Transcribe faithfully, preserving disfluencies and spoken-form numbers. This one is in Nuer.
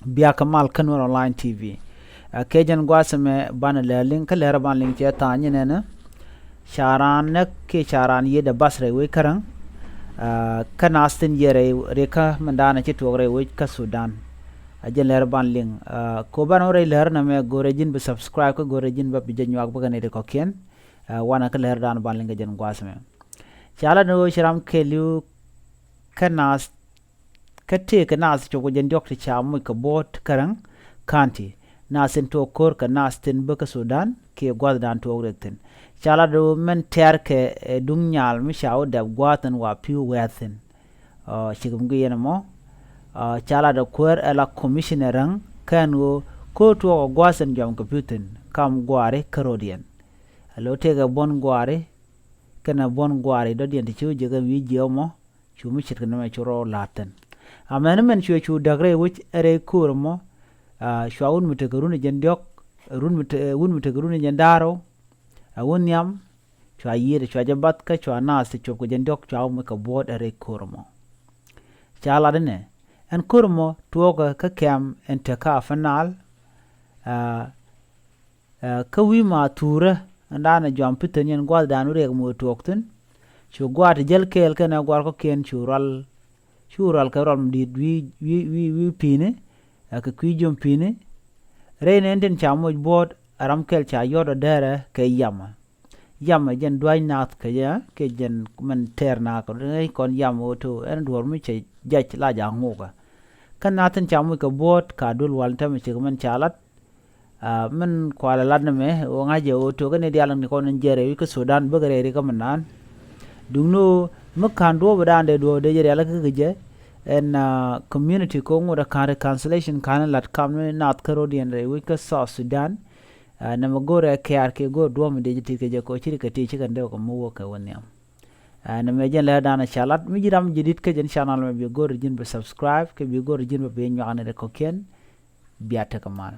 Bia kɛ mal kä Nuer Online T V. Ɛ, kɛ jɛn gua̱a̱th ɛmɛ banɛ lɛr liŋ, kä lɛr ban liŋ cɛ tha̱a̱ŋ nyin ɛnɛ. Ca raan näk kiɛ ca raan yiëëdɛ bath rɛy wec kärɛŋ. Ɛ, kä naath tin yiëë rɛy rikä mindan ɛ ci tuɔɔk rɛy wec kä Sudan. Ɛ jɛn lɛr ban liŋ. Ɛ, kɛ ɣöö banɛ wä rɛy lɛr nɛmɛ, go̱rɛ ji̱n bi subscribe kä go̱rɛ ji̱n bä bi jɛ nyuak bä kɛ nɛy ti kɔ̱kiɛn. Ɛ, wanɛ kä lɛr dan ban liŋ kɛ jɛn gua̱a̱th ɛmɛ. Ca lat ni ɣöö ci ram kɛɛliw kä naath kä tëëkɛ naath cop kɛ jɛn diɔ̱k ti ca moc kɛ Bor Kärɛŋ County. Naath tin tuɔɔk ko̱r kɛ naath tin bä kä Sudan kiɛ gua̱thdan tuɔɔk riɛk thi̱n. Ca lat ɣöö mɛn tɛ̈rkɛ, ɛ, duŋ nyal mi ca wä dɛp gua̱a̱th ɛn wa pi̱w wɛ̈ɛ̈th thi̱n. Ɔ, cikɛ mi guic ɛn ɛmɔ. Ɔ, ca lat ɛ kuäär ɛ la commissioner Rɛŋ kɛn ɣöö ko̱r tuɔɔk ɛ gua̱a̱th ɛn jɔam kɛ pi̱w thi̱n kam gua̱a̱ri kä ro̱diɛn. Ɛ lo̱ tëëkɛ buɔ̱n gua̱a̱ri kɛnɛ buɔ̱n gua̱a̱ri dɔ̱diɛn ti ci wä jiäk ɛn wi̱i̱ jiɛk ɛmɔ. Cu mi ce̱tkɛ nɛmɛ cu rɔ la̱a̱t thi̱n. Amäni mɛn cuɛ cu däk rɛy wec ɛ rɛy ko̱r ɛmɔ. Aa, cua wut mi tekɛ run ɛ jɛn diɔ̱k, run mi te-, wut mi tekɛ run ɛ jɛn da̱ŋ rɛw. Ɛ wä nhiam, cua yiëëdɛ, cua jɛ bath kä cua naath ti cop kɛ jɛn diɔ̱k, cua wä moc kɛ Bor ɛ rɛy ko̱r ɛmɔ. Ca lat inɛ, ɛn ko̱r ɛmɔ tuɔɔkɛ kä kɛm ɛn te kä Upper Nile. Aa, Ɛ, kä wi̱i̱ ma thurä, ɛn da̱a̱n ɛ jɔam pi̱ thi̱n yɛn gua̱thdan wä riɛk mi wä tuɔɔk thi̱n. Cu gua̱a̱th ti jäl kɛɛl kɛnɛ gua̱a̱r kɔ̱kiɛn cu rual, cu rual kɛ rual mi di̱i̱t wi̱i̱, wi̱i̱, wi̱i̱, wi̱i̱ pi̱i̱ni, ɛ, kɛ kui̱ jiom pi̱i̱ni. Rɛy nɛn tin ca moc buɔ̱ɔ̱t ɛ ram kɛl ca yɔ̱t ɔ dɛrɛ kɛ yamä. Yamä jɛn dua̱c naath kɛ jɛ, kɛ jɛn mɛn tɛɛr naath kɛ ŋäc kɔn yamä ɣöö to ɛn duɔ̱ɔ̱r mi cɛ jac la ja̱a̱ŋ ŋukä. Kä naath tin ca moc kɛ buɔ̱ɔ̱t ka duël wal täämɛ cɛ kɛ mɛn ca lat. Aa, min kualɛ lat ni mɛ ɣöö ŋa̱c jɛ ɣöö tuɔɔk ni diaal ni kɔn in jɛrɛ wi̱c kä Sudan bäkɛ rɛy ri kä mi naan. Duŋni ɣöö mi ka̱n duɔ̱ɔ̱p dan dee duɔ̱ɔ̱p dee jɛ rial kä kɛ jɛ ɛn, aa, community kɛ ŋot ɛ ka̱n reconciliation ka̱n lat kam ni naath kä ro̱diɛn rɛy wi̱c kä South Sudan. Aa, nɛmɛ go̱o̱rɛ kɛɛr kiɛ go̱o̱r duɔ̱ɔ̱p mi dee jɛ ti kɛ jɛ kɛ ɣöö ci ri kɛ ti ci kɛn dee kɛ mi wä kɛ wä nhiam. Aa, nɛmɛ jɛn lɛr dan ɛ ca lat mi ji̱ ram ji̱ di̱t kä jɛn channel mɛ bi go̱o̱r ji̱n bi subscribe kɛ bi go̱o̱r ji̱n bi bi nyuak ni rɛ kɔ̱kiɛn. Bia tekɛ mal.